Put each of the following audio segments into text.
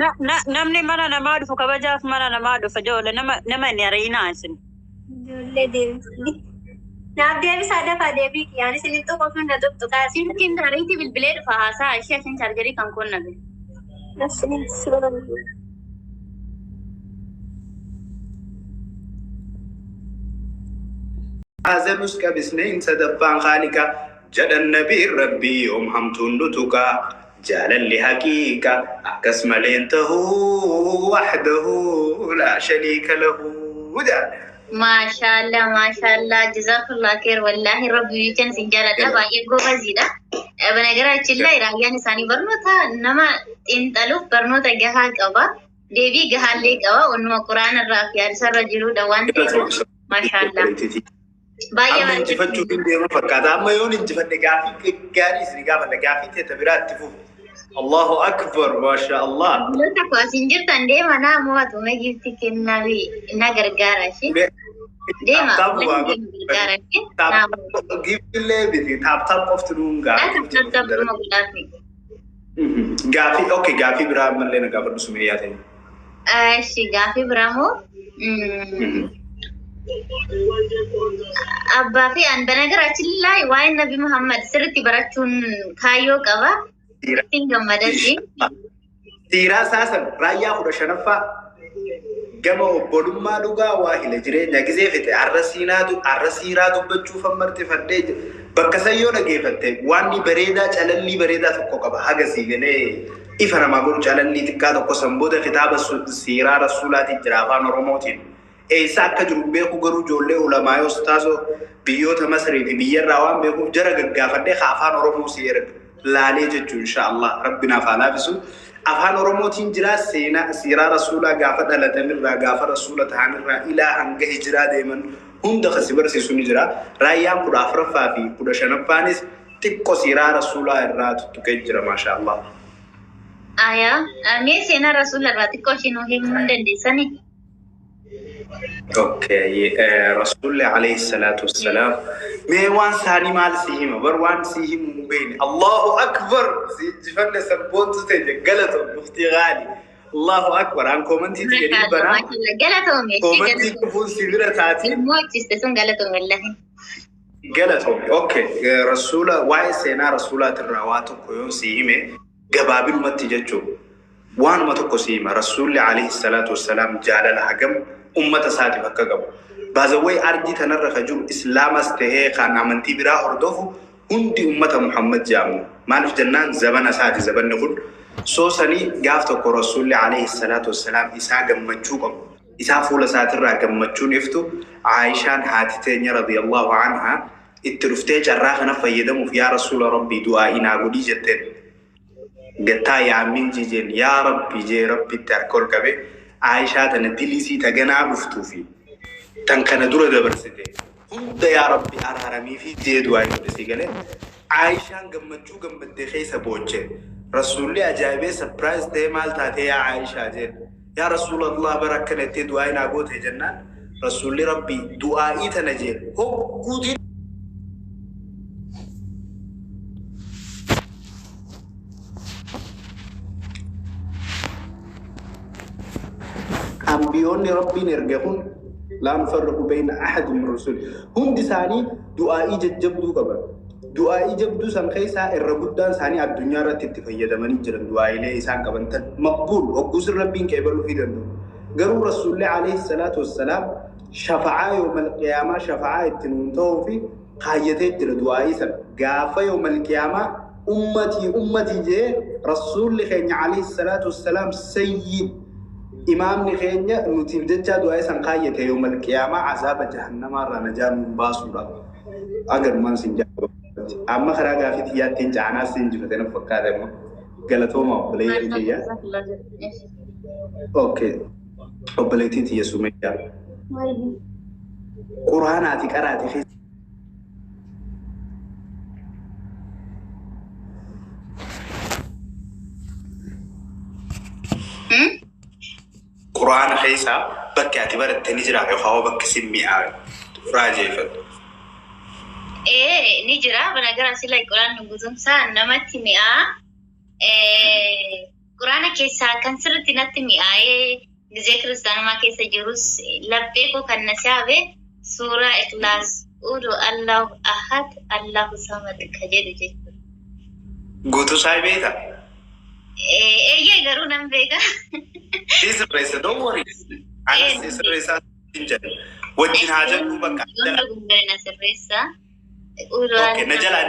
Na- na- Namni mana namaa dhufu kabajaaf mana namaa dhufa ijoollee nama nama hin ariinaa isin. Ijoollee deebisni. Naaf deebisaa dafaa deebii kiyyaan isin hin tuqu na tuttuqaa. Silkiin ariitii bilbilee dhufa haasaa ishee asin chaarjarii kan koon nabe. Haazanus qabisneen sadaffaan Khaaliqa jedhan nabiin Rabbii yoom hamtuun nu tuqa jaalalli haqiiqa akkas maleen tahuu wahdahu laa shariika lahu jedhan. Maashaallah maashaallah jazakallah kheer wallaahi rabbi jechan isin jaaladha baay'ee gobaziidha. Banagaraachillahi raayyaan isaanii barnoota nama xiinxaluuf barnoota gahaa qaba. Deebii gahaallee qaba. Onnuma quraana irraa fi hadisarra jirudha waan ta'eef. Maashaallah. Baay'ee Amma baay'ee. injifachuuf hin deemu fakkaata. Amma yoon injifadhe gaafii gaarii isin gaafadha. Gaafii teeta biraa itti fufu. Allahu akbar maasha Allah. Obboloota koo asiin jirtan deema naa mo'atu mee giiftii kennaafi na gargaara ishee. Deema Taap taap waa deema gargaara ishee. Naa mo'atu. Giiftillee miti taap taap qofti nuun Naa gaafii. taap taap dhuma godhaafi. Gaafii okay gaafii biraa ammallee na gaafadhu Sumeeyyaa ta'e. Eshi gaafii biraa moo abbaa fi an banagaraachi laay waa'ee Nabi Muhammad sirriitti barachuun kaayyoo qaba. Ittiin gammadasi. Siiraa isaa san raayyaa 15ffaa gama obbolummaa dhugaa waa hila jireenya gizee fixe arra siinaatu arra siiraa dubbachuuf marxifadhee bakka san yoo dhageeffatte waan bareedaa calallii bareedaa tokko qaba haga sii galee ifa namaa godhu calallii xiqqaa tokko san booda kitaaba siiraa rasuulaatiin jira afaan oromootiin Eessa akka jiru hin beeku garuu ijoollee ulamaa'ii ustaazoo biyyoota Masrii fi biyyarraa waan beekuuf jara gaggaafadhee ka afaan Oromoo si erga laalee jechuu insha Allah rabbi naaf haa laafisu. Afaan Oromootiin jira seenaa siiraa rasuulaa gaafa dhalatanirraa gaafa rasuula tahanirraa ilaa hanga hijiraa deeman hunda ka si barsiisu ni jira. Raayyaan 14ffaa fi 15ffaanis xiqqo siiraa rasuulaa irraa tuttuqee jira maasha Allah. Ayaa, mee seenaa rasuula irraa xiqqoo ishee nuu himuu hin dandeessanii? Okay, Rasuulli alayhi salaatu wassalaam mee waan isaanii maal si hima bar waan si himu hin beekne Allahu akbar si injifanne sabboontu teenya galato muftii gaali Allahu akbar an koomantii tiyya ni banaa Maashaallah galatoome ishee koomantii galatoome. dhufuun si bira taati Mo'achiste sun galatoome wallahi. galatoomi okay rasuula waa'ee seenaa rasuulaatirraa waa tokko yoon si hime gabaabinumatti jechuun Waanuma tokko sii hima Rassuulli aleyhi salaatu wassalaam jaalala hagam ummata isaatiif akka qabu. By the way ardii tanarra ka jiru islaamas tahee kan amantii biraa hordofu hundi ummata Muhammad je'amna. Maalif jennaan zabana isaati zabanni kun. So sani gaaf tokko Rassuulli aleyhi salaatu wassalaam isaa gammachuu qabu isaa fuula isaatirraa gammachuun iftu Aayishaan haati teenya radiyallahu anhaa itti dhuftee carraa kana fayyadamuuf yaa Rassuula Rabbii du'aa'ii naa godhii jetteen. Gattaa yaammin jijeen yaa rabbi jee rabbitti harka ol qabe Aayishaa tana dilii sii ta ganaa dhuftuu fi tan kana dura dabarsite hunda yaa rabbi araaramiifi jee du'aa'ii godhe sii galee Aayishaan gammachuu gammadde keessa booche Rasuulli ajaa'ibee surprise ta'ee maal taatee yaa Aayishaa jeen yaa Rasuulallah bara akkana jettee du'aa'ii naa goote jennaan Rasuulli rabbi du'aa'ii tana jeen hogguu Ambiyoonni Rabbiin erge kun laa nufarriqu bayna ahadin min rusuli. Hundi isaanii du'aa'ii jajjabduu qaban. Du'aa'ii jabduu san keessaa irra guddaan isaanii addunyaa irratti itti fayyadamanii jiran du'aa'ilee isaan qaban tan maqbuul hogguusin Rabbiin qeebaluufii danda'u. Garuu Rasuulli alayhi salaatu wassalaam shafa'aa yoomal qiyaamaa shafa'aa itti nuun ta'uu fi kaayyatee jira du'aa'ii san gaafa yoomal qiyaamaa ummatii ummatii jee rasuulli keenya alayhi salaatu wassalaam sayyid imaamni keenya nutiif jechaa du'aa'ii san kaayyate yoomal qiyaamaa azaaba jahannamaa irraa najaa nuun baasuudhaaf agarumaan sin jaabatti amma karaa gaafii tiyyaattiin caanaa sin injifate na fakkaate amma galatooma obboleettii tiyya okay obboleettii tiyya sumayyaa quraanaati qaraate keessa Qur'aana keessaa bakki ati baratte ni jira yookaan bakki si mi'aawe raajeeffadhu. Ee ni jira. Banagara sila quraanni guutumsaa namatti mi'aa. Quraana keessaa kan sirriitti natti mi'aayee gizee kiristaanummaa keessa jirus laphee koo kan na saabe suuraa Ikhlaas Udu Allahu Ahad Allahu Samad ka jedhu jechuudha. Guutuu isaa beektaa? Eeyyee, garuu nan beeka. Si sirreessa, don't worry. Anas si sirreessaa hin jedhu. Wajjin haa jennu bakka. Yoon dogongore na sirreessa. Udu Okay, na jalaa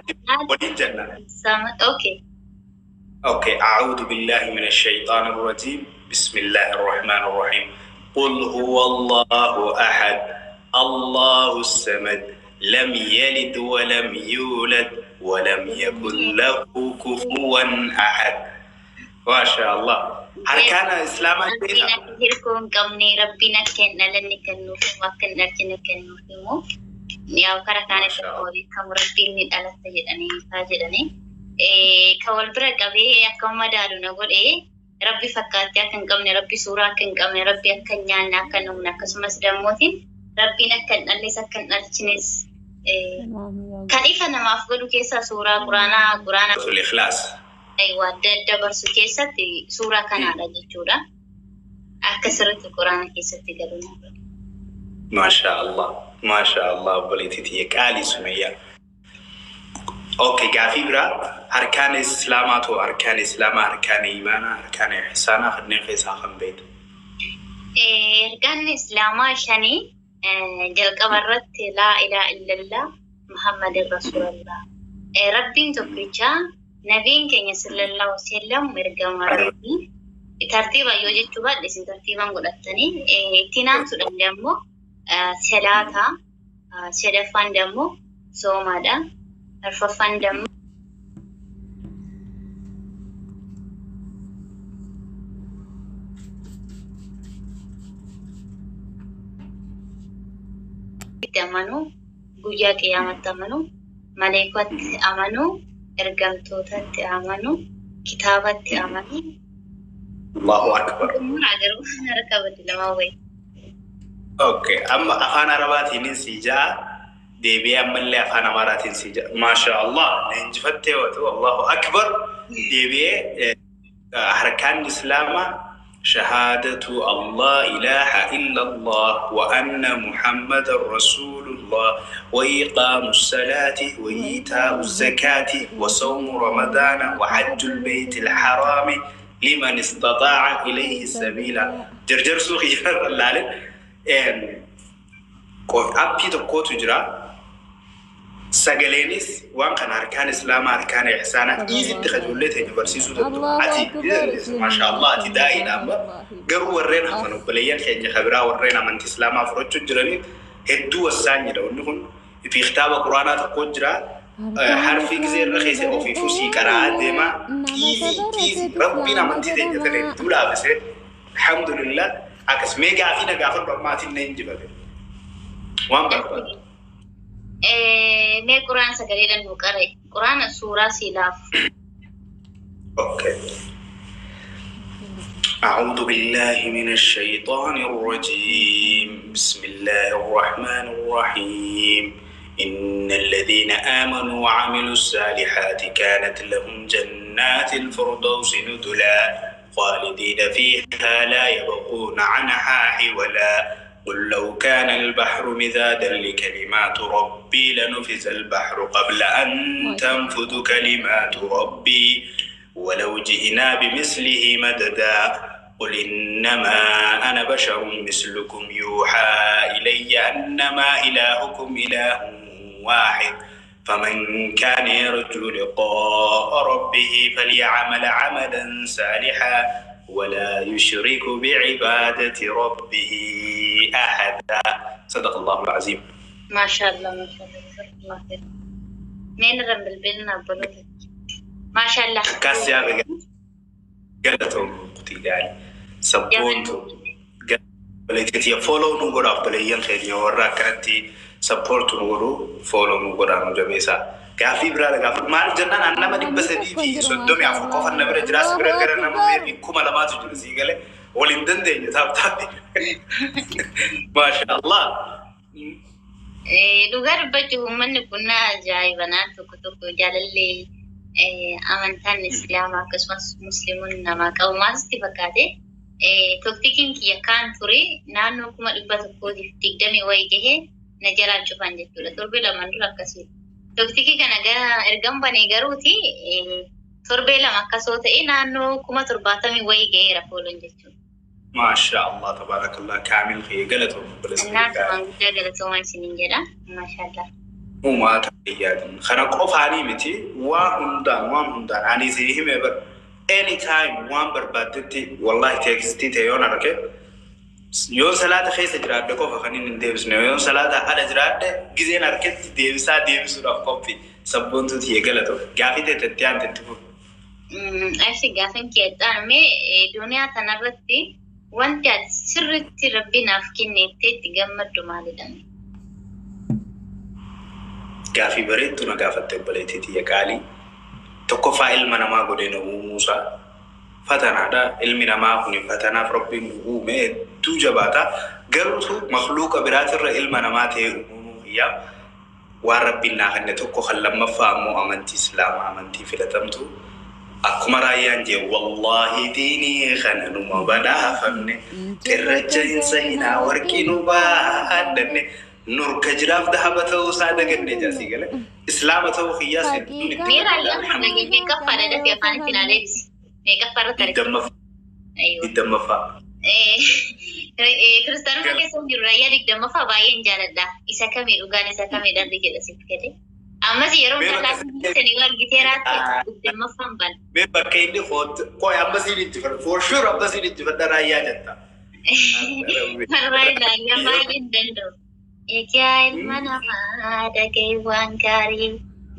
waliin jenna. Samad. Okay. Okay, أعوذ بالله من الشيطان الرجيم. بسم الله الرحمن الرحيم. قل هو الله أحد الله الصمد لم يلد ولم يولد ولم يكن له كفوا أحد. ما شاء الله. أركان الإسلام. Rabbiin akka hirkoo hin qabne, Rabbiin akka hin dhalanne kan nuuf himu, akka hin dhalchine kan nuuf himu. Yaa karaa kaanitti akkuma beekamu Rabbiin ni dhalatta jedhanii kaa jedhanii. Kan wal bira qabee akka madaalu na godhe, Rabbi fakkaattii akka hin qabne, Rabbi suuraa akka hin qabne, Rabbi akka hin nyaanne, akka hin dhugne, akkasumas dammootiin Rabbiin akka hin dhalles akka hin dhalchines kan ifa namaaf godhu keessaa suuraa Quraanaa Ikhlaas. waa dabarsu keessatti suuraa kanaadha jechuudha. Akka sirriitti Quraana keessatti galu na godhe. Maashaa Allah. Maashaa Allah, obboleettii tiyya qaalii Sumayyaa. Okay, gaafii biraa, harkaan Islaamaa ta'u, harkaan Islaamaa, harkaan imaanaa, harkaan ihsaanaa kanneen keessaa kan beektu? Ergaan Islaamaa shanii, jalqaba irratti laa ilaaha illallah Muhammadin Rasuulallah. Rabbiin tokkicha, nabiin keenya sallallahu alaihi wasallam ergamaa Rabbii. Tartiiba yoo jechuu baadhe isin tartiibaan godhattanii, ittiin aansuudhaan immoo salaataa, sadaffaan immoo soomaadha. Arfaffaan immoo itti amanuu, guyyaa qiyaamatti amanuu, maleekatti amanuu, ergamtootatti amanuu, kitaabatti amanuu. Allahu akbar. Xumuraa garuu harka badii lamaa wayi. Okay, amma afaan Arabaatiin si ja'a, deebi'ee ammallee afaan Amaaraatiin si ja'a. Maasha Allah, na injifattee yoo ta'u, Allahu akbar. Deebi'ee harkaan Islaamaa shahaadatu Allah ilaaha illallah wa anna Muhammadan Rasulullah wa iqaamu salaati wa iitaa'u zakaati wa sawmu ramadaana wa hajjul beeyti alharaami liman istataa'a ilayhi sabiila. Jarjarsuu kiyyarra laalin. Appii tokkotu jira. Sagaleenis waan kana harkaan Islaamaa, harkaan ihsaanaa iizitti kajoollee teenya barsiisuu danda'u. Ati maasha Allah, ati daa'iidha amma, garuu warreen hafan, obboleeyyan keenya kabiraa warreen amantii Islaamaa fudhachuu jiranii hedduu wassaanyidha. Wanni kun fi kitaaba Quraanaa tokko jira. Harfii gisee irra keessa ofiifuu sii qaraa deema. Easy easy, Rabbiin amantii teenya tana hedduu laafisee. Alhamdulillah. Akkas mee gaafii na gaafadhu, ammaatiin na injifate. Waan barbaadu. Mee Quraan sagaleedhaan nu qara'e. Quraana suuraa sii laafu. Okay. أعوذ بالله من الشيطان الرجيم. بسم الله الرحمن الرحيم. إن الذين آمنوا وعملوا الصالحات كانت لهم جنات الفردوس نزلا خالدين فيها لا يبغون عنها حولا. قل لو كان البحر مدادا لكلمات ربي لنفذ البحر قبل أن تنفذ كلمات ربي ولو جئنا بمثله مددا. قل إنما أنا بشر مثلكم يوحى إلي أنما إلهكم إله واحد فمن كان يرجو لقاء ربه فليعمل عملا صالحا ولا يشرك بعبادة ربه أحدا. صدق الله العظيم. Maashaallah, maashaallah, jazakallah khair. Mee narra bilbilna obboloota. Maashaallah. Akkas yaada galatoon kutii gaarii sabboontu obboleettii follow nu godha. Obboleeyyan keenya warra akkanatti support nu godhu follow nu godha, nu jabeessaa. Gaaffii biraa gaafadhu. Maal jennaan, an nama 334 qofa na bira jira, si bira gara nama meebii 2000tu jira, sii galee waliin dandeenye tap tappi. Maasha Allah. Dhugaa dubbachuuf uummanni kun na ajaa'iba. Naan tokko tokko jaalallee Amantaan Islaamaa akkasumas Musliimonni namaa qabu maal sitti fakkaate? Tooktikiin kiyya kaan ture naannoo 120,000 wayii gahee na jalaa cufan jechuudha. Torbee lamaan dura akkasii. Tooktikii kana gara ergan banee garuuti torbee 2 akkasoo ta'e naannoo 70,000 wayii gaheera fooloon jechuudha. Maasha Allah, tabaarakallah, Kaamil kiyya, galatoom obboleessa Innaa kiyya. asumaan guddaa galatoomaa isiniin jedha. Maashaallah. Uumaa ta'e kana qofaanii miti, waa hundaan, waan hundaan ani si hime bar, anytime waan barbaaddetti wallahi text ta'e yoon arge, yoon salaata keessa jiraadhe qofa kan inni hin deebisne, yoon salaata ala jiraadhe gizeen argetti deebisaa, deebisuudhaaf qophii. Sabboontuu tiyya, galatoo. Gaafii ta'e itti aante itti fufu. Ashi, gaafin kee mee duniyaa tanarratti wanti ati sirriitti rabbi naaf kenneettee itti gammaddu maalidha? Gaafii bareeddu na gaafatte, obboleettii tiyya qaalii. Tokkoffaa, ilma namaa godhee na uumuusaa fatanaadha. Ilmi namaa kun fatanaaf rabbiin nu uume, hedduu jabaata. Garuutu makluuqa biraatirra ilma namaa ta'ee uumamuu kiyyaaf waan rabbiin naa kenne tokko. Kan lammaffaa ammoo amantii Islaamaa, amantii filatamtu. Akkuma raayyaan jee, wallaahi diinii kana numa badhaafamne, xirracha hin sahinaa, warqii nu baadhanne, nurka jiraaf dahaba ta'uu isaa daganne jaasii gale. Islaama ta'uu kiyyaas hedduun itti Mee gammada. raayyaan kun nagee meeqaffaadha? Dafii afaan itti naa deebisi. Meeqaffaa irratti argama? 20ffaa. Ayyoo. 20ffaa. Kiristaanota keessa hin jiru raayyaa 20ffaa baay'een jaaladha. Isa kamii dhugaan, isa kamii dharri jedha siif gale. Ammas yeroo Mee hundaa bakka laafii sanii argitee raatte 20ffaan bana. Mee bakka inni qoy, ammasiin injifadha. For sure ammasiin injifadha raayyaa jetta. Wallahi raayyaa baay'ee hin danda'u. Egaa ilma namaa dhaga'i waan gaarii.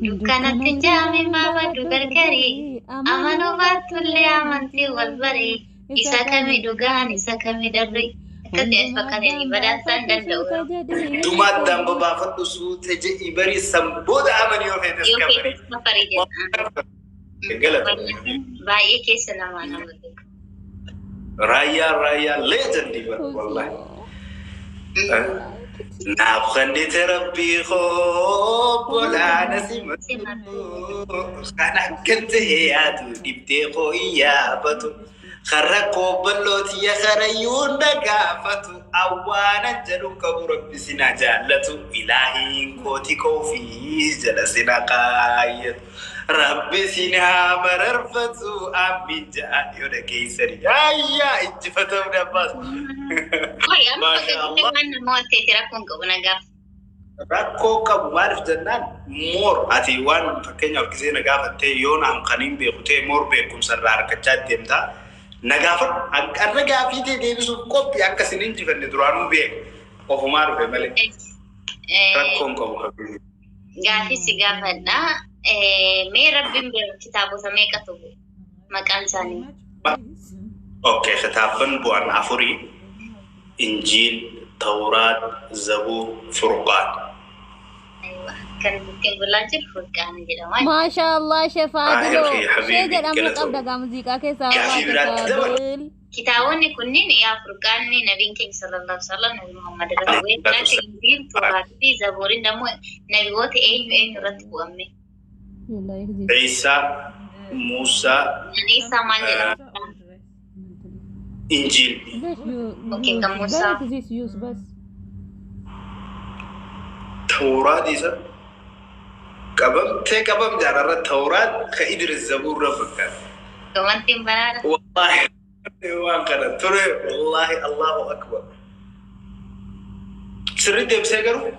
Dukkanatti jaame maabaddu gargarii. Amanuu baattullee amantii wal barii. Isa kami dhugaan, isa kami dharri? Akkatti as fakkaatanii badhaasaan danda'u. Dumaa addaan babaafadhu, suute je'i barii, san booda amanii yoo feetes Yoo kafarii. feetes kafarii jedha. Galata. Baay'ee keessa namaa nama beeku. Raayyaa, raayyaa legend wallahi. Naaf kennite rabbii koo bolaana simatu, kan akkan ta'e yaadu dhibdee koo hin yaabatu, kan rakkoo bal'ootiyya karayyuu na gaafatu, awwaanan jedhu qabu, rabbi sina jaallatu, ilaahiin kooti koofii jala sina kaayyatu, rabbi sina mararfatu, amiin ja'a yoo dhageessani. Ayyaa, injifatamni abbaas. Qoy, amma Maasha bakka Allah. waan nama watteeti rakkoon qabu nagaaf. Rakkoo qabu. Maaliif jennaan, more ati waan fakkeenyaaf gisee na gaafattee yoo naan kan hin beeku ta'e, more beekumsa irraa argachaa deemtaa. Na gaafadhu, har'a gaafii ta'e deebisuuf qophii. Akka isin injifanne duraanuu beeku, ofumaa dhufe malee rakkoon qabu habibi. Gaafii si gaafadha. Mee rabbiin bira kitaabota meeqatu bu'e? Maqaan isaanii. Okay, kitaabban bu'an afurii: Injiil, Tawraat, Zabuur, Furqaan. Kan ittiin bulaa jiru Furqaan jedhama. Maasha Allah, Shefaadiloo. Aahir Ishee habibi, jedhamuu galatoom. qabda gaa muuziqaa keessaa Gaafii baate biraatti dabala. Faadil. Kitaabonni kunniin yaa Furqaanni nabiin keenya sallallahu alaihi wasallam, Nabi Muhammad irratti bu'e. Akka Injiil, Tooraat fi Zabuuriin immoo nabiyoota eenyu eenyu irratti bu'ame? Ciisaa, Muusaa, Isaa maal jedhama? Injiil. Okay, kan Muusaa. بس Tawraat isa qabamtee qabam jaararra Tawraat ka Idris Zabuur irra fakkaata. Wanti banaadha. Wallahi waan kana ture, wallahi, Allahu akbar. Sirri deebisee garuu.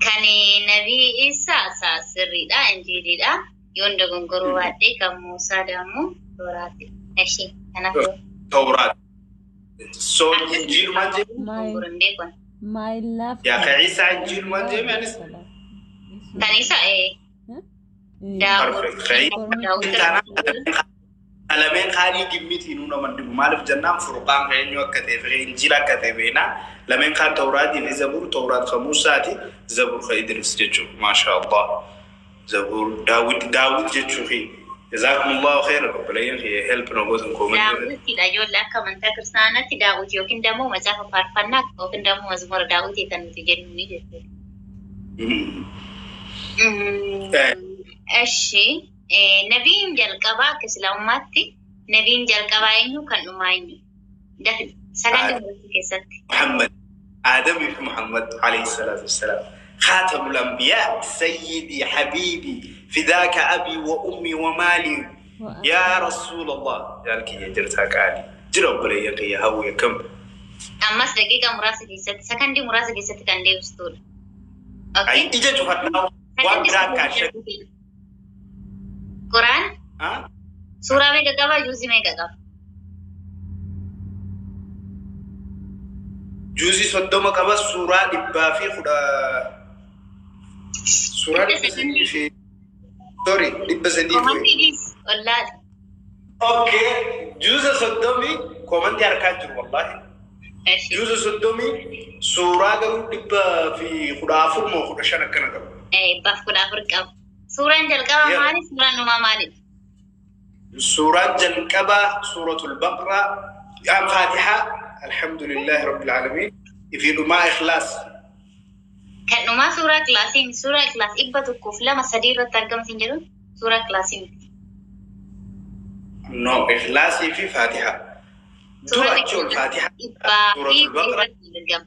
Kan nabii Isaa isaa sirriidha, Injiiliidha. Yoon dogongoruu baadhee, kan Muusaa dammoo Tooraati. Eshi, kanaaf Tawraat. So Injiil maal jedhu? dogongoruu hin beeku. My love. Yaa ka Ciisaa Injiil maal jedhame anis? Kan isa Daawud. Perfect. Daawud. Lameen kaanii gimmitii nuu nama dhibu. Maaliif jennaan, Furqaan ka eenyu akka ta'e fi Injiil akka ta'e beekna. Lameen kaan Tawraatii fi Zabuur, Tawraat ka Muusaati, Zabuur ka Idris jechuudha. Maasha Allah. Zabuur Daawud, Daawud jechuu fi Jazaakumullahu khairan, obboleeyyan kiyya help na gootan comment. Daawwitiidha ijoollee, akka amantaa kiristaanaatti daawwiti yookiin dammoo macaafa faarfannaa yookiin dammoo mazmura daawwitii kan nuti jennu ni jechuudha. Eshi, nabiin jalqabaa akka islaamummaatti nabiin jalqabaa eenyu, kan dhumaa eenyu? Dafi sagantaa muraasa keessatti. Muhammad, Aadamii fi Muhammad alayhi salaatu wassalaam. Khaatamul anbiyaa, sayyidii, habiibii, fidaaka abii wa ummii wa maalii. Yaa Rasuulallah. Jaal kiyya jirtaa qaalii. Jira obboleeyyan kiyya hawwi akkam. Ammas daqiiqa muraasa keessatti, sakandii muraasa keessatti kan deebistudha. Ay, Okay? ija cufadhaa waan Sakandii biraa akka ashak. Quraan suuraa meeqa qaba? Juuzii meeqa qaba? Juuzii 30 qaba, suuraa 110, suuraa 300 fi, sorry, 300 fi. Komantii dhiis ollaali. Okay, juuza 30 koomantii harkaa jiru wallahi. Eshi. Juuza 30, suuraa garuu 114 moo 15 akkana qaba. 114 qaba. Suuraan jalqabaa maali? Suuraan dhumaa maalidha? Suuraan jalqabaa suuratul Baqraa, Faatihaa, alhamdulillahi rabbil alamin, fi dhumaa Ikhlaas. Kan dhumaa suuraa Ikhlaasii miti. Suuraa Ikhlaas 102 3 irratti argama sin jedhu, suuraa Ikhlaasii miti. No, Ikhlaasii fi Faatihaa. Dura Suuraan achi ol Faatihaa. dhibbaa fi Suuratul Baqraa. irratti argama.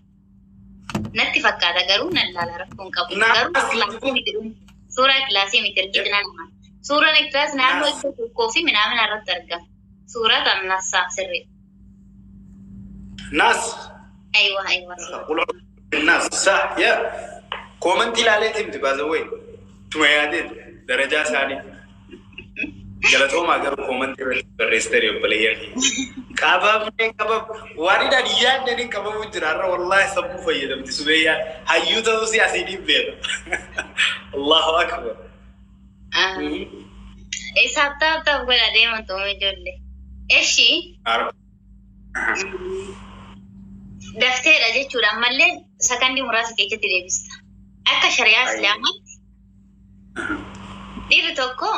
Natti fakkaata garuu nan laala, rakkoon qabu. Garuu Ikhlaasii miti dhumti. Suuraa Ikhlaasii miti ergina namaa. Suuraan Ikhlaas naannoo Naas. 100 fi minaamina irratti argama. Suuraa tan sirrii. Naas. Aywa, aywa. Suuraa. قل الناس صح يا koomantii ilaaleeti miti baasawwee tuma yaadeen darajaa isaanii galatoomaa, garuu koomantii irratti barreessitanii obboleeyyan kiyya. Qabamnee qabam waan hidhaan yaadne qabamuu jira har'a wallaahi. Sammuu fayyadamti sumeeyyaan, hayyuu ta'uu si asii dhibbeedha. Allahu akbar. Isaaf taaf taaf godha deeman ta'uu ijoollee. Eshi, dafteedha jechuudha, ammallee sakandii muraasa keessatti deebista. Akka shari'aa islaamaatti dhiirri tokko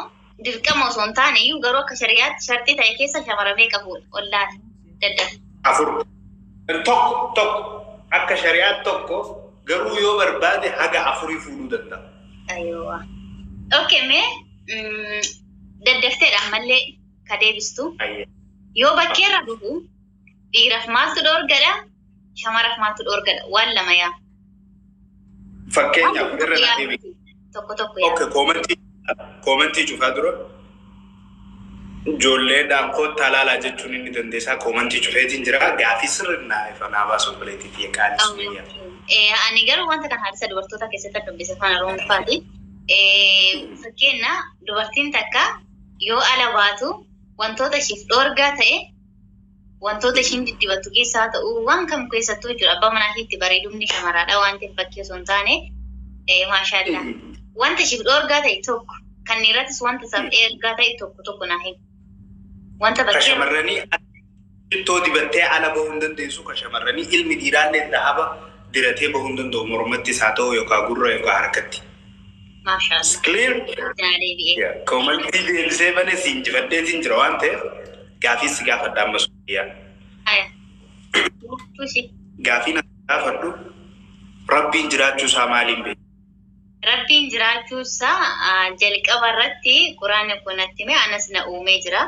dirqama osoo hin taane iyyuu garuu akka shari'aatti sharxii ta'e keessa shamaramee qabuudha. Wallahi daddafa. Afur. Tokko, tokko. Akka shari'aatti tokko, garuu yoo barbaade haga afurii fuudhuu danda'a. Aywa. Okay, mee daddafteedha ammallee ka deebistu. Ayyee. Yoo bakkeerra dhufu dhiiraaf maaltu dhoorgadha? Shamaraaf maaltu dhoorgadha? Waan lama yaa. Fakkeenyaaf irra na deebi. Tokko tokko yaa. Okay, koomantii cufaa dura. Ijoolleedhaan koottaa laalaa jechuun inni dandeessaa koomantii cufeetiin jira. Gaafii sirrinnaa ifa naa baasu obboleettii qaalii Sumayyaa. Ani garuu wanta kana hadisa dubartoota keessatti dubbise afaan Oromooffaati. Fakkeenya dubartiin takka yoo ala baatu wantoota ishiif dhoorgaa ta'e, wantoota ishiin diddibattu keessaa ta'uu waan kam keessattuu jechuudha. Abbaa manaa ishiitti bareedumni shamaraadha waan ta'eef bakkee osoo hin taane, maashaallah. Wanta ishiif dhoorgaa ta'e tokko, kan dhiirattis wanta isaaf dhoorgaa ta'e tokko tokko naa himi. Wanta Ka bakkee shamarranii shittoo dibattee ala bahuu hin dandeessu. Ka shamarranii ilmi dhiiraallee dahaba diratee bahuu hin danda'u, mormattis haa ta'u yookaan gurra yookaan harkatti. Maashaallah. Clear? Naa deebi'ee. Koomantii deebisee malee si injifadheetiin jira waan ta'eef gaafii si gaafadha amma Sumayyaa. Haya. Tushi. Gaafii na gaafadhu, Rabbiin jiraachuu isaa maaliin beekta? Rabbiin jiraachuu isaa jalqaba irratti quraanni kun natti hime, anas na uumee jira.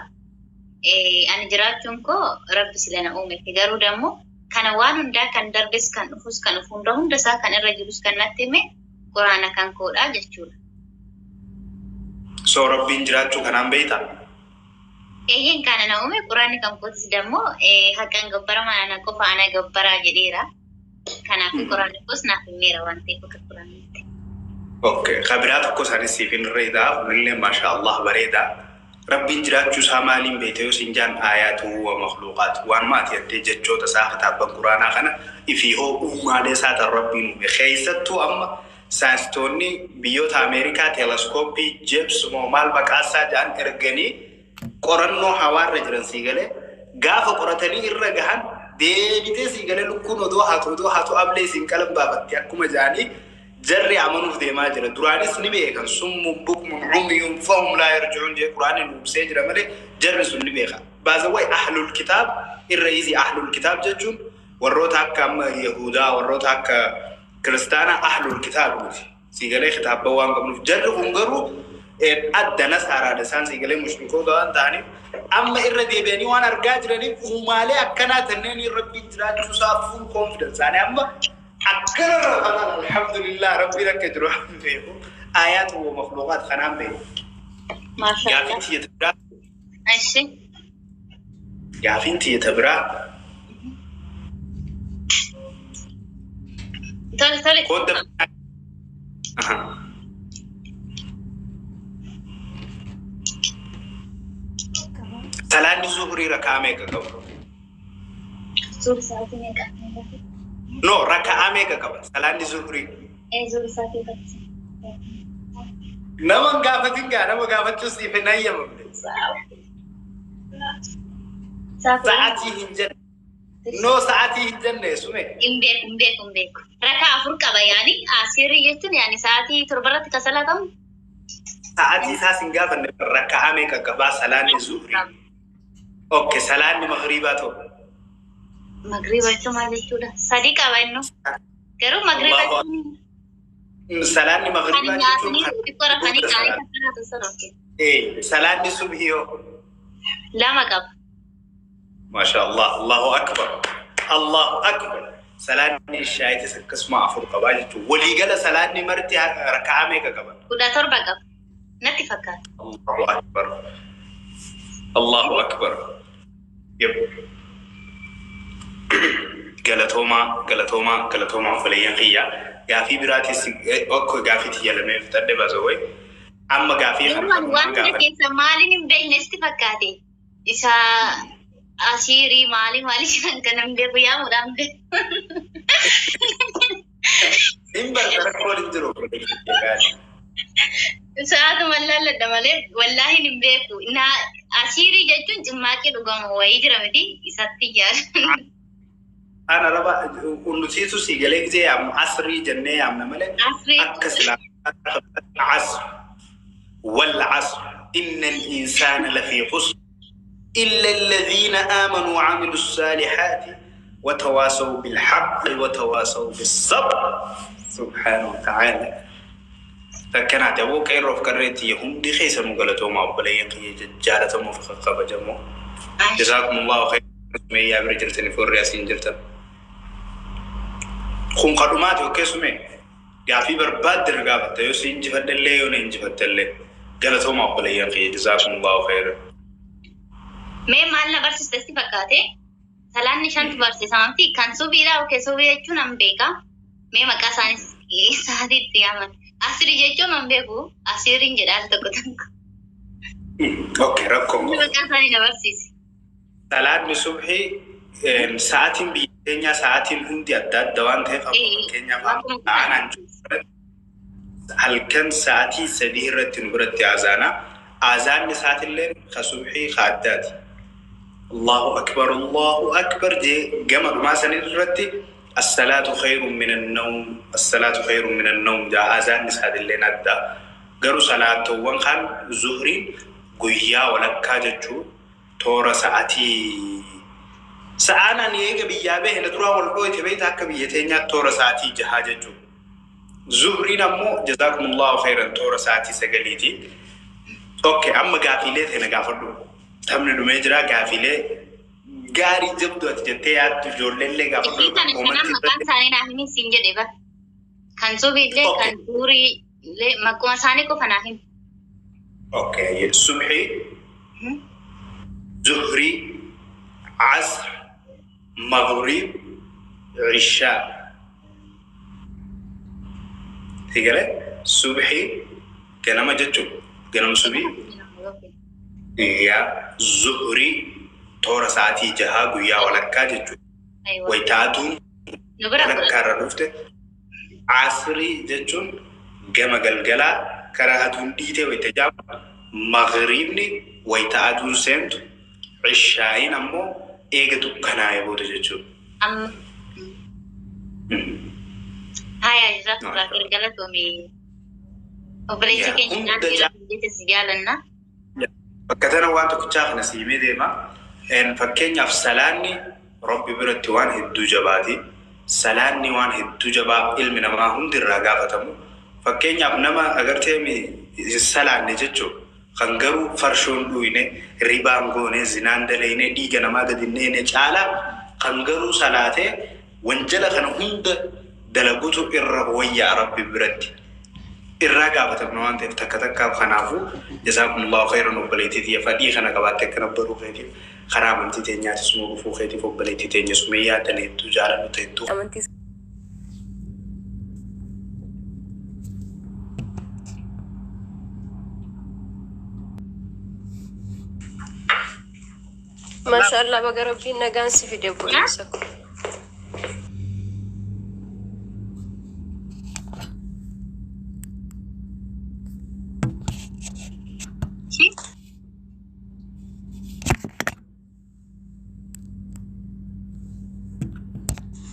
Ani jiraachuun koo Rabbi sila na uume. Garuu dammoo kana waan hundaa kan darbes kan dhufus kan dhufu hunda hunda isaa kan irra jirus kan natti hime quraana kan koodha jechuudha. So Rabbiin jiraachuu kanaan beektaa? Eeyyeen, kana na uume quraanni kan kootis dammoo haqaan gabbaramaan ana qofa, ana gabbaraa jedheera. Kanaafuu quraanni koos naaf himeera waan ta'eef akka quraannitti. Okay. Kabiraa tokko isaanis siif hin reedaa, kunillee maasha Allah bareedaa. Rabbiin jiraachuu isaa maaliin beekte yoo siin jaan, aayaatu wa makhluuqaatu, waan maati jettee jechoota isaa kitaabban quraanaa kana ifii hoo uumaalee isaa tan Rabbiin uume, keessattuu amma saayinsistoonni biyyoota Ameerikaa teeleskooppii Jeems moo maal maqaa isaa jedhan erganii qorannoo hawaarra jiran sii galee, gaafa qoratanii irra gahan deebitee sii galee, lukkuun odoo haatu ablee siin qalan baafatti akkuma jedhanii jarri amanuuf deemaa jira. Duraanis ni beekan, summun bukmun umyun fahum laa yarji'uun jee quraanni nu ibsee jira malee jarri sun ni beeka. Baazawway ahlul kitaab irra izi, ahlul kitaab jechuun warroota akka amma Yahudaa, warroota akka kiristaanaa ahlul kitaab nuti. Sii galee, kitaabban waan qabnuuf jarri kun garuu Adda nasaaraadha isaan siigalee mushrikoota waan ta'aniif amma irra deebi'anii waan argaa jiraniif uumaalee akkanaa tanneen Rabbiin jiraachuu isaa full confidence isaanii amma akkana rafanaan alhamdulillah Rabbiin akka jiru waan beeku aayaatu wa makhluuqaat kanaan beeku. Maashaallah. Gaafiin tiyya ta biraa Ishi. Gaafiin tiyya ta biraa Tole tole. Koodda. Aha. Salaanni zuhurii rakaa meeqa qaba? Zuuri sa'aatii meeqa? No, raka'aa meeqa qaba? Salaanni zuhurii. Ee, zuuri sa'aatii meeqa? Nama hin gaafatin gaa, nama gaafachuu siif hin hayyamamne. Sa'aatii hin jenne. No, sa'aatii hin jenne sume. Hin beeku, hin beeku, hin beeku. Rakaa afur qaba yaani asirii jechuun yaani sa'aatii 7 irratti kan salaatamu. Sa'aatii isaas hin gaafanne, raka'aa meeqa qabaa salaanni zuhurii? Okay, salaanni magriibaa ta'u. Magriiba jechuun maal jechuudha? Sadi qaba innu. Garuu magriiba Allahu jechuun Salaanni kan magriibaa nyaatanii jechuun xiqqoo rafanii qaanii kan salaatu sana, okay. Salaanni subhii hoo? Lama qaba. Maasha Allah, Allahu akbar. Allahu akbar. Salaanni ishaayitis akkasuma afur qabaa jechuudha. Waliigala salaanni marti raka'aa meeqa qaba? 17 qaba. Natti fakkaata. Allahu akbar. Allahu akbar. Yep. Galatoomaa, galatoomaa, galatoomaa obboleeyyan kiyya. Gaafii biraatis okko gaafii tiyya lamee fixadhe baasa wayi. Amma gaafii kana Garuu ani waan hunda gaafadhe. keessa maaliin hin beekne sitti fakkaate? Isa asiirii maali maali jedhan kana hin beeku, yaamuudhaan beeku. Hin barta, rakkoon hin jiru obboleeyyan kiyya gaarii. Sa'aatuma laalladha malee wallaahi hin beeku. Na asiirii jechuun cimmaaqii dhugamu wayii jira miti, isatti yaada. Afaan Arabaa nutiitu si galee gisee yaamnu asrii jennee yaamna malee Asrii. Akka silaa asr wal asr inna al-insaana lafii khusr illa alladhiina aamanuu wa amilu saalihaati wa tawaasaw bilhaqqi wa tawaasaw bissabr subhaanahu wa ta'aala. Takkanaati aboo qeerroof qarreetti hundi keessanuu galatoomaa obboleeyyan kiyya jaalatamoo fi kabajamoo. Jazaakumullahu khairan sumeeyyaa bira jirtaniif warri asiin jirtan. Kun kadhumaati, okay sumee? Gaafii barbaadde na gaafatta, yoo si injifadhe illee yoo na injifatte illee. Galatoomaa obboleeyyan kiyya, jazaakumullahu khairan. Mee maal na barsiiste sitti fakkaate? Salaanni shantu barsiisama miti. Kan subiidha. Okay, subii jechuun an beeka. Mee maqaa isaanis sa'aatii itti yaaman. Asrii jechuun an beeku. Asiriin jedha al tokko tokko. Okay, rakkoon qabu. Maqaa isaanii na barsiisi. Salaanni subhii sa'aatiin biyya keenyaa sa'aatiin hundi adda adda waan ta'eef amma fakkeenyaaf aanaan halkan sa'aatii 3 irratti nu biratti azaana. Azaanni isaatillee ka subhii ka addaati. Allahu akbar, Allahu akbar jee gama dhumaa sanii irratti as-salaatu khayrun minan nawm, as-salaatu khayrun minan nawm jaa azaanni isaatilleen adda. Garuu salaatowwan kaan zuhriin guyyaa walakkaa jechuu toora sa'atii sa'aan ani eega biyyaa bahe na duraa wal dhooyte beeyta, akka biyya teenyaatti toora sa'atii 6 jechuu. Zuhriin ammoo jazaakumullahu khairan toora sa'atii 9ti. Okay, amma gaafiilee ta'e na gaafadhu. Taphni dhumee jira, gaafiilee gaarii jabdu ati jettee yaaddu ijoolleellee gaafadhu. Isii kana shanan Koomantii maqaan irratti. isaanii naaf himi siin jedhe bar. Kan subiillee kan zuhurii illee maquma isaanii qofa naaf himi. Okay, subhi, zuhrii, asr, maghrib, ishaa. Sigale subhi ganama jechuun ganama subii guyyaa, zuhrii toora sa'aatii 6 guyyaa walakkaa jechuudha. Aywa. Wayita aduun Nu bira walakkaa irra dhufte, asrii jechuun gama galgalaa karaa aduun dhiitee wayita jaamu, maghriibni wayita aduun seentu, ishaa'iin ammoo eega dukkanaa'ee booda jechuudha. Amma haya, jazakallah khair, galatoomii. Obboleessa Yaa, keenya hunda naan jette si jaalanna. Bakka tana waan tokkichaa kana siimee deema. Fakkeenyaaf salaanni Rabbi biratti waan hedduu jabaati. Salaanni waan hedduu jabaa ilmi namaa hundi irraa gaafatamu. Fakkeenyaaf nama agartee hin salaanne jechuudha. Kan garuu farshoon dhuyne, ribaan goone, zinaan dalayne, dhiiga namaa gadi hin dheene caalaa kan garuu salaatee wanjala kana hunda dalagutu irra wayyaa Rabbi biratti. Irraa gaafatamna waan ta'eef takka takkaaf. Kanaafuu jazaakumullahu khayran, obboleettii tiyya, fadhii kana qabaatte akkana baruu keetiif, karaa amantii teenyaatis nu dhufuu keetiif, obboleettii teenya Sumeyyaa tan hedduu jaalannu, ta hedduu Amantii Maashaallah, baga Rabbiin nagaan si fide, obboleessa ko.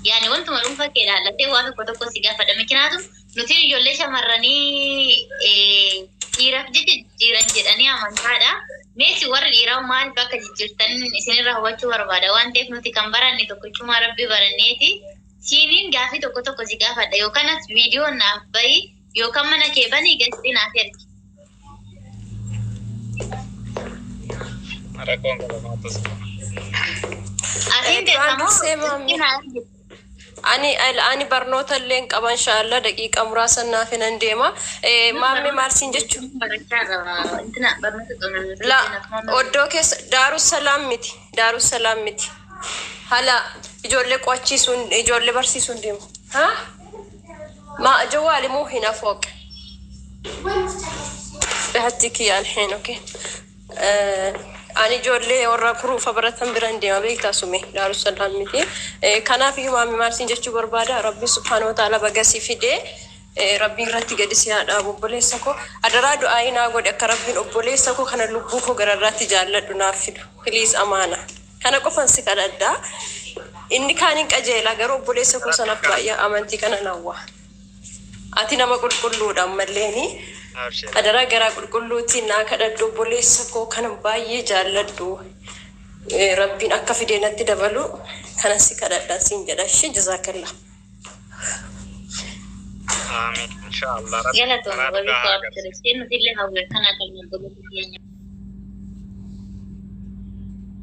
Yaani wantuma dhuunfaa kee ilaallatee waa tokko tokko si gaafadha. Mikinaatu nuti ijoollee shamarranii dhiiraaf jecha jijjiiran jedhanii amantaadha. Meesi warri dhiiraa maaliif akka jijjiirtan isinirraa hubachuu barbaada waan ta'eef, nuti kan baranne tokkichumaa Rabbi baranneeti. Siiniin gaafii tokko tokko si gaafadha, yookaan as viidiyoo naaf bahi yookaan mana kee banii gasxii naaf ergi. Rakkoon qaba maatas. Asiin Duraan teessamoo dursee gasxii maammi naaf ergi. ani barnoota illee hin qaba, inshaallah daqiiqa muraasa naaf nan deema. Maammee, maal siin jechuu? Barachaa qaba. Intina barnoota qabna. La, oddoo keessa Daarussalaam miti. Daarussalaam miti. Hala ijoollee qo'achiisuun, ijoollee barsiisuun deemu. Ha? ما جوالي مو هنا فوق، بهديك اياه الحين. Okay, ani ijoollee warra kuruufa baratan biran deema, beektaa sume, Daarussalaam miti. Kanaaf iyyuu maammi, maal siin jechuu barbaada? Rabbi subhaanahu wa ta'ala baga si fidee, Rabbiin irratti gadi si haa dhaabu. Obboleessa koo, adaraa du'aa naa godhe akka Rabbiin obboleessa koo kana lubbuu koo gararraatti jaalladhu naaf fidu. Please, amaana kana qofan si kadhadhaa. Inni kaan hin qajeelaa, garuu obboleessa koo sanaaf baay'ee amantii kana nawwa. Ati nama qulqulluudha ammalleeni. Abshir. Adaraa garaa qulqulluutiin naa kadhadhu, obboleessa koo kana baay'ee jaalladhu. Rabbiin akka fidee natti dabalu kana si kadhadha siin jedha. Ishee jazaakallaa. Amiin. Inshaallah. Rabbi Galatoon karaa wabii dhugaa koo haa abshir. agarsiisu. Isheen nuti illee hawwe kana kan obboleessa keenya.